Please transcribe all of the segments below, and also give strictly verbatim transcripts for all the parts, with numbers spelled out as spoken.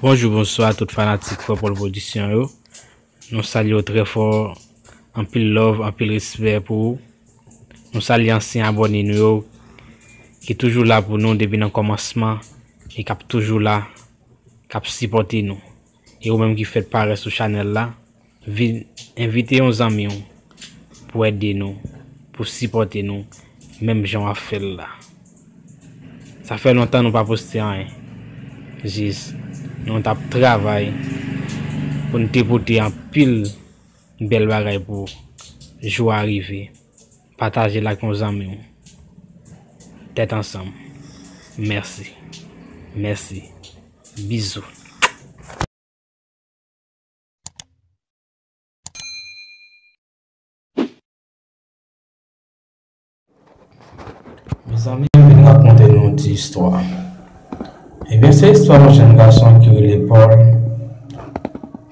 Bonjou, bonswa tout fanatik Frè Paul Production yo. Nou salye w trè fò. Anpil love, anpil respè pou ou. Nou salye ansyen abòne nou yo ki toujou la pou nou depi nan kòmansman e k ap toujou la, k ap sipòte nou. E ou menm ki fèk parèt sou chanèl la, vin envite yon zanmi w pou ede nou, pou sipòte nou, menm jan w ap fè l la. Sa fè lontan nou pa poste anyen. Jis, nou t ap travay pou n te pote anpil bèl bagay pou ou. Jou a rive. Pataje l ak yon zanmi w. Tèt ansanm. Mèsi. Mèsi. Bizou. Mezanmi, m vin rakonte nou yon ti istwa. Ebyen, se istwa yon jèn gason ki rele Paul.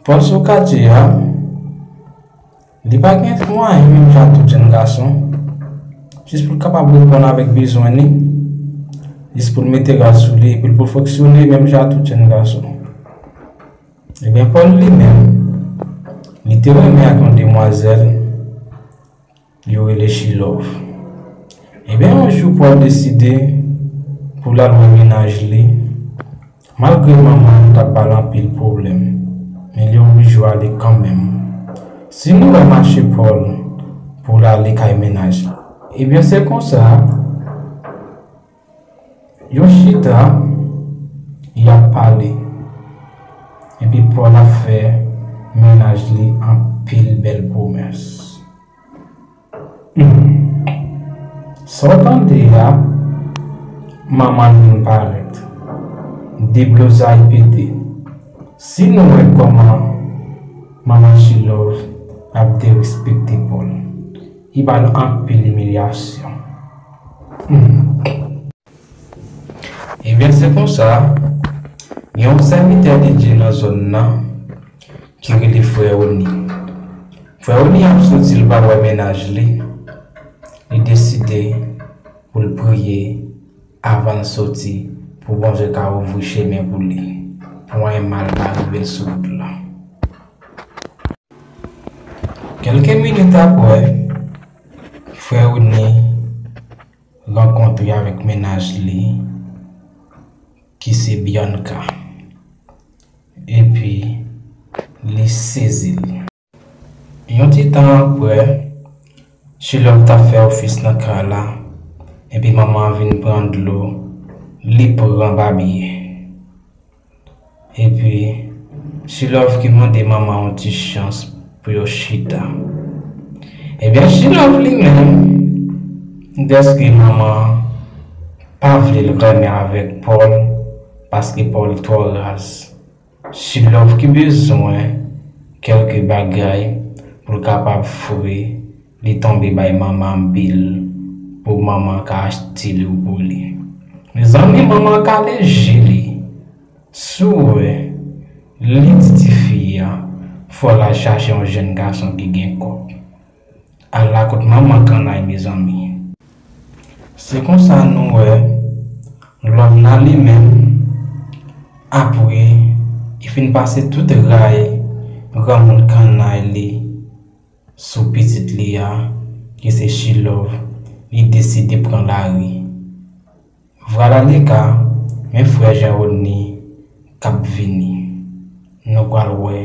Paul sou katye a, li pa gen mwayen menm jan ak tout jèn gason. Jis pou l kapab reponn avèk bezwen li, jis pou l mete rad sou li, epi l pou l fonksyone menm jan ak tout jèn gason. Ebyen, Paul li menm, li te renmen ak yon demwazèl, yo rele Chilove. Ebyen, yon jou, Paul deside pou l al wè mennaj li, malgre manman l t ap ba l anpil pwoblèm, men li oblije ale kanmenm. Si nou wè mache Paul pou l ale kay mennaj li. Ebyen, se konsa, yo chita, y ap pale. Epi Paul ap fè mennaj li anpil bèl pwomès. Hmm. Sa w tande a, manman l vin parèt. Deblozay pete. Si nou wè kòman manman Chilove ap derespekte Paul, li ba l anpil imilyasyon. Hmm. Ebyen, se konsa, gen yon sèvitè de Dye nan zòn nan ki rele Frè Oni. Frè Oni ap soti, l pa wè mennaj li, li deside pou l priye avan l soti, pou Bondye ka ouvri chemen pou li, pou anyen mal pa rive l sou wout la. Kèlke minit apre, Frè Oni rankontre avèk mennaj li, ki se Bianca. Epi, li sezi l. Yon ti tan apre, Chilove t ap fè ofis nan kay la, epi manman an vin pran dlo, li pran babye. Epi, Chilove ki mande manman yon ti chans pou yo chita. Ebyen, Chilove li menm, dèske manman an pa vle l renmen avèk Paul, paske Paul twò raz. Chilove ki bezwen kèlke bagay pou l kapab fre, li tonbe bay manman an bil pou manman an ka achte li pou li. Mezanmi, manman an kale je li. Si w wè, li di tifi a, fò l al chache yon jèn gason ki gen kòb. Ala kot manman kannay, mezanmi. Se konsa nou wè, Lòvna li menm, apre li fin pase tout ray granmoun kannay li sou pitit li a, ki se Chilove, li deside pran lari. Vwalaleka, men frè Jean Rodney k ap vini. Nou pral wè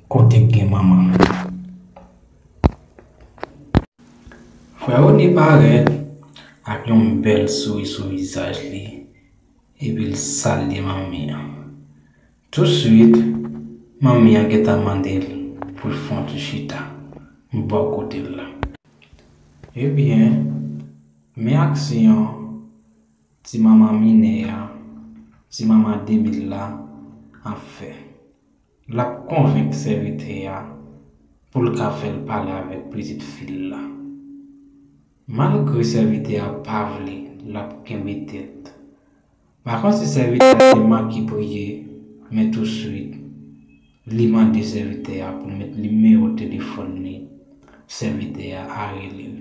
kote k gen manman. Frè Rodney parèt ak yon bèl souri sou vizaj li, epi l salye manmi an. Touswit, manmi an gentan mande l pou l fè yon ti chita bò kote l la. Ebyen, men aksyon ti manman minè a, ti manman de mil la, ap fè. L ap konvenk sèvitè a pou l ka fè l pale avèk pitit fi l la. Malgre sèvitè a pa vle, l ap kenbe tèt. Pa kont si sèvitè a te manke priye, men touswit, li mande sèvitè a pou l met nimewo telefòn li, sèvitè a a rele l.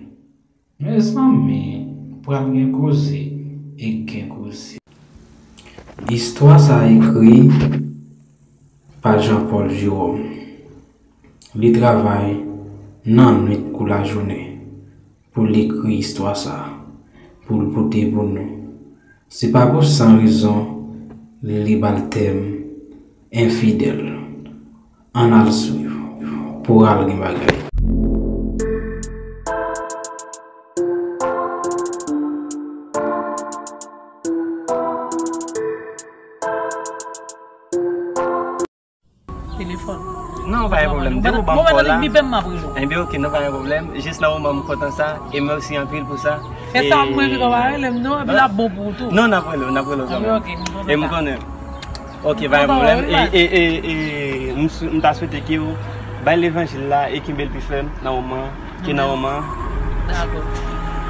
Mezanmi, pral gen koze e gen koze. Istwa sa ekri Pa Jean Paul Jerome. Li travay nan nwit kou lajounen pou l ekri istwa sa a, pou l pote pou nou. Se pa pou san rezon li ba l tèm enfidèl. Ann al swiv pou al gen bagay. Telefòn. Non, pa gen pwoblèm. Depi w ban m kò la. Mwen mèt bipe m ap rele w. Enben, oke, non, pa gen pwoblèm. Jis nan moman m kontan sa. E mèsi anpil pou sa. Fè sa mwen pi kò pa rele m non, epi l ap bon pou ou tou. Non, n ap rele w, n ap rele w kanmenm. Enben, oke, m kontan sa. E m konnen. Oke, pa gen pwoblèm. E, e, e, e, m sou- m ta swete ke w bay levanjil la e kenbe l pi fèm nan moman ke nan moman. Dakò.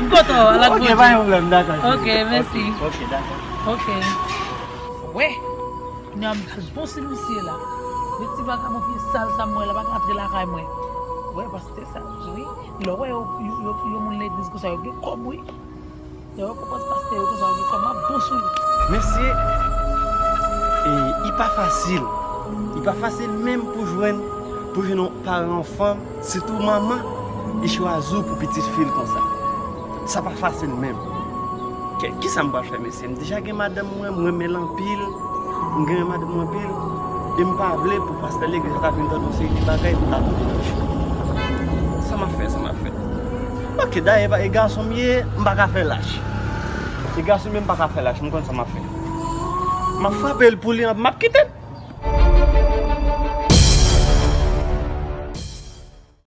M kontan w, ala. Oke, pa gen pwoblèm, dakò. Oke, mèsi. Oke, dakò. Oke. Wè. Kounya m pral bon sou misye la. Men ti vagabon pye sal sa m wè la pa ka antre lakay mwen. Wè pastè sa, wi. Lè w wè yo, yo, yo, yo moun legliz konsa, yo gen kòb, wi. Lè yo konprann pastè yo konsa, yo gen kòb, m ap bon sou li. Mesye, e, li pa fasil. Li pa fasil menm pou jwenn, pou jwenn yon paran yon fanm, sitou manman, li chwazi w pou pitit fi l konsa. Sa pa fasil menm. Kè, kisa m pral fè, mesye? M deja gen madanm mwen, m renmen l anpil. M renmen madanm mwen anpil. E m pa vle pou pastè legliz la ta vin tande yon seri de bagay pou ta tou lach. Sa m ap fè, sa m ap fè? Oke, dayè, e gason m ye, m pa ka fè lach. E gason m ye, m pa ka fè lach. M konn sa m ap fè. M ap frape l pou li, m ap kite l.